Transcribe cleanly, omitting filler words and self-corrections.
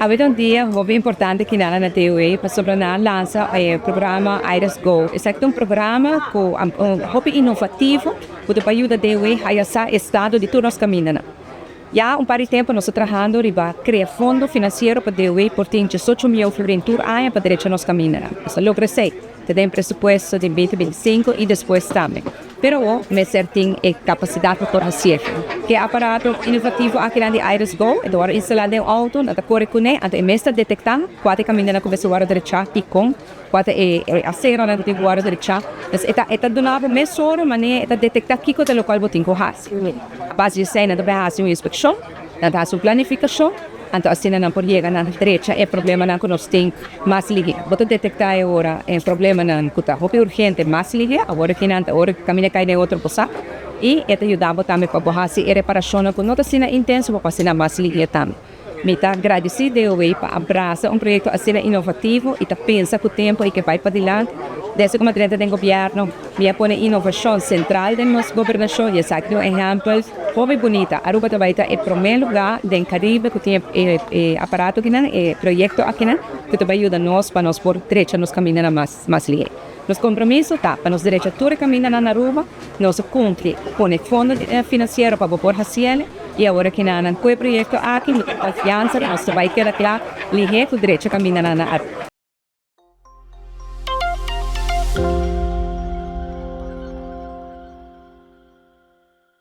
Awe ta un dia hopi importante kinan na DOW pasobra nan a lansa e programa Iris Go. Esaki ta un programa ku hopi inovativo ku ta por yuda DOW haya sa estado di tur nos kamindanan. Ya un par di tempu nos ta trahando riba krea fondo finansiero pa DOW por tin diesocho mion florin tur aña pa drecha nos kamindanan. Nos a logra esei te den presupuesto di binti 25 i despues tambe. Pero awor mester tin e kapasidat pa por hasié. Ke aparato inovativo akinan di Iris Go e ta wòrdu instalá den un outo, nan ta kore kuné, anto e mes ta detektá kua ta e kamindanan ku mester wòrdu drechá i kon, kua ta e aseronan ku tin ku wòrdu drechá. Pues e ta e ta duna bo mesora manera e ta detektá kiko ta lokual bo tin ku hasi. A base di esei nan ta bai hasi un inspekshon, nan ta hasi un planifikashon. Anto asina nan por yega na drecha e problemanan ku nos tin mas lihé. Bo ta detektá e ora e problemanan ku ta hopi urgente mas lihé, awor aki nan ta ora ku kaminda kai den otro posá i e ta yuda bo tambe pa bo hasi e reparashonnan ku no ta asina intenso pa bo hasi nan mas lihé tambe. Mi ta gradisí DOW pa a brasa un proyekto asina inovativo i ta pensa ku tempu i ke bai padilanti. Desde ku mi a drenta den gobièrnu mi a pone inovashon sentral den nos gobernashon i esaki ta un ehèmpel. Hopi bunita. Aruba ta bai ta e prome luga den Caribe cu tin e aparato akinan, e proyecto akinan, cu ta bai yuda nos pa nos por drecha nos camindanan mas mas lihe. Nos compromiso ta pa nos drecha tur e camindanan na Aruba, nos a cumpli pone fondo financiero pa bo por haciele y awor akinanan cu e proyecto aki mi tin confiansa cu nos ta bai keda cla lihe cu drecha camindanan na Aruba.